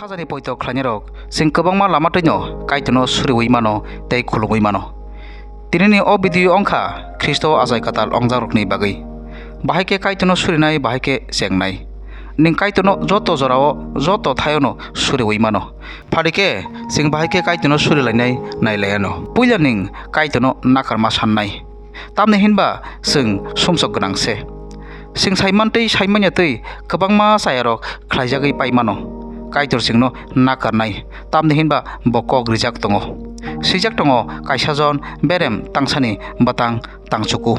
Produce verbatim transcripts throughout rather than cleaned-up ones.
Rajani poito khlainairok, chwng kwbangma lama twino Kaitorno suriwi mano tei khulumwi mano. Tinini o video wngkha Khristo achai kwtal ongjakrokni bagwi. Bahai khe Kaitorno surinai, bahai khe chengnai. Nwng Kaitorno joto jorao, joto thaiono suriwi mano. Phari khe chwng bahai khe Kaitorno surilainai nailaiano. Puila nwng Kaitorno nakarma sannai. Tamni hinba chwng sumsok gwnang se. Chwng saimantwi saimanya twi kwbangma chayarok khlaijagwi pai mano. Kaitor chwngno nakarnai, tamni hinba bo kok rijak tongo. Swijak tongo kaisa jon berem tangsani bwtang tangchuku.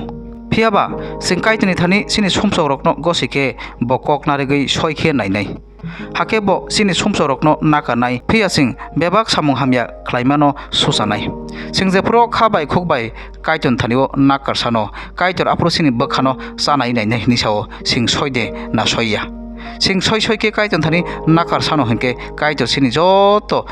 Phiyaba chwng Kaitorni thani chini sumsokrokno gosi khe bo kok narigwi soi khe nainai. Hakhe bo chini sumsokrokno nakarnai, phiya chwng bebak samung hamya khlaimano suchanai. Chwng jephuru kha bai khuk bai Kaitorni thani-o nakarsano, Kaitor aphuru chini bwkhano chanai nainai hwnwi sao, chwng soi de na soi ya? Chwng soi soi khe Kaitorni thani nakarsano hinkhe Kaitor chini joto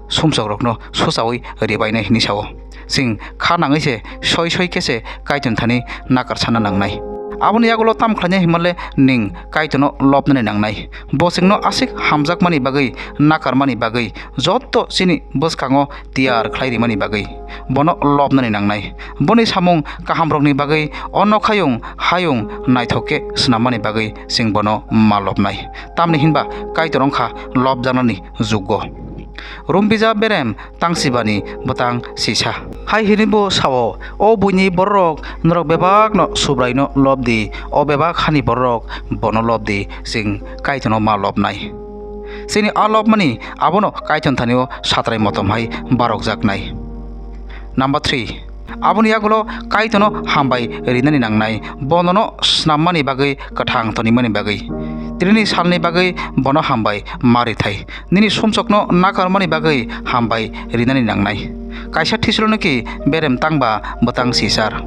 sumsokrokno suchaui ribainai hwnwi sao. Chwng kha nangwi se soi soi khe se Kaitorni thani nakarsana nangnai. Aboni yagulo tam khlainai hinmale nwng Kaitorno lobnani nangnai. Bo chwngno aswk hamjakmani bagwi, nakarmani bagwi, joto chini bwskango tiyar khlai rimani bagwi bono lobnani nangnai. Boni samung kahamrokni bagwi o nokhayung hayung naithok khe swnammani bagwi chwng bono ma lobnai. Tamni hinba Kaitor wngkha lobjaknani juggo. Rom bijap berem tangsibani bwtang sisa. Hai hwnwi bo sao, "O buini bororok, norok bebakno Subraino lob di, o bebak hani bororok bono lob di, chwng Kaitorno ma lobnai." Chini a lobmani abono Kaitorni thani-o satrai motom hai barokjaknai. Number three, aboni yagulo Kaitorno hambai rinani nangnai, bo nono snammani bagwi, kwthang tonimani bagwi. Tinini salni bagwi bono hambai ma rithai. Nini sumsokno nakarmani bagwi hambai rinani nangnai. Kaisa Thessaloniki berem tangba bwtang sisar.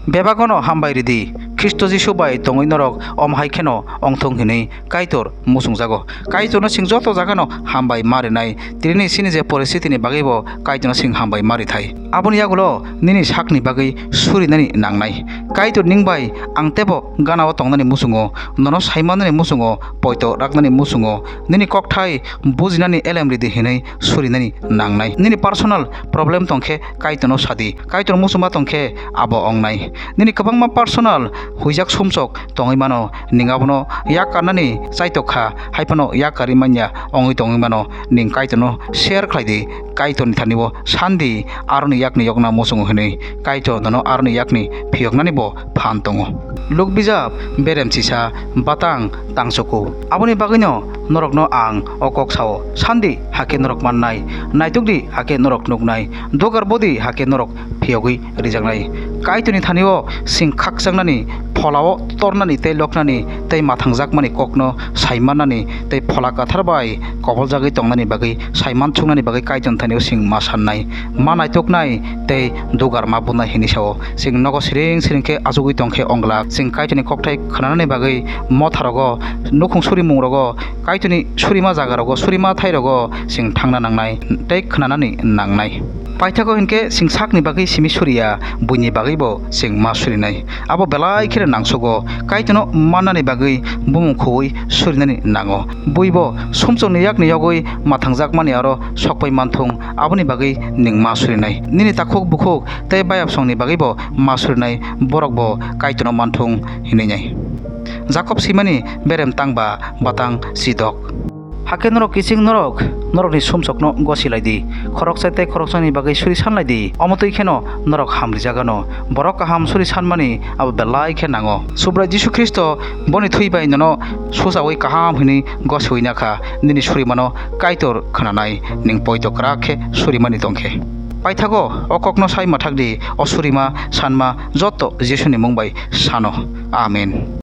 Bebagono hambai ridi, Khristo Jisu bai tongwi norok omo hai kheno ongthung hwnwi Kaitor muchungjago. Kaitorno chwng joto jagano hambai ma rinai, tinini chini je poristitini bagwibo Kaitorno chwng hambai ma rithai. Aboni yagulo nini sakni bagwi surinani nangnai. Kaitor ning bai ang tebo ganao tongnani muchungo, nono saimannani muchungo, poito raknani muchungo, nini kokthai bujinani elem ridi hinwi surinani nangnai. Nini personal problem tongkhe Kaitorno sadi. Kaitor muchungma tongkhe abo ongnai. Nini kwbangma personal huijak sumsok tongwi mano, ning abono yak karnani chaitok kha, hai phano yak karwi manya ongwi tongwi mano, ning Kaitorno share khlai di. Kaitorni thani-o sandi, aroni yakni yokna muchungo hwnwi Kaitor nono aroni yakni phiyoknani bo phan tongo. Luk bijap berem sisa bwtang tangsuku. Aboni bagwino norokno ang o kok sao, sandi, hakhe norok mannai, naitukdi, hakhe norok nuknai, dugar bodi, hakhe norok phiyogwi rijaknai. Kaitorni thani-o chwng khakchangmani, pholao tornani tei loknani tei mathangjakmani kokno saimannani tei Phola Kwthar bai koboljagwi tongnani bagwi saimanthuknani bagwi Kaitorni thani-o chwng ma sannai, ma naituknai tei dugar ma bunai hwnwi sao. Chwng nogo siring siring khe achugwi tongkhe ongla. Chwng Kaitorni kokthai khnanani bagwi motharogo, nukhung surimungrogo, Kaitorni surima jagarogo, surima thairogo chwng thangna nangnai tei khnanani nangnai. Paithago hinkhe chwng sakni bagwi simi suriya, buini bagwibo chwng ma surinai. Abo belai kheno nangsugo, Kaitorno mannani bagwi bumung khuwi surinani nango. Buibo sumsokni yakni yogwi mathangjakmani aro sokpai manthung, aboni bagwi nwng ma surinai. Nini takhuk bukhuk tei bayapsongni bagwibo ma surinai, borokbo Kaitorno manthung hinwi nai. Jakob swimani berem tangba bwtang sidok. Hakhe norok kiching norok norokni sumsokno gosi lai di, khoroksa tei khoroksani bagwi suri san lai di, omo twi kheno norok hamrijak anw. Borok kaham suri sanmani abo belai khe nango. Subrai Jisu Khristo boni thwi bai nono suchaui kaham hwnwi gosiui nakha, nini surimano Kaitor khnanai, nwng poito kwrak khe surimani tongkhe. Paithago o kokno sai mathak di, o surima sanma joto Jisuni mung bai sano. Amen.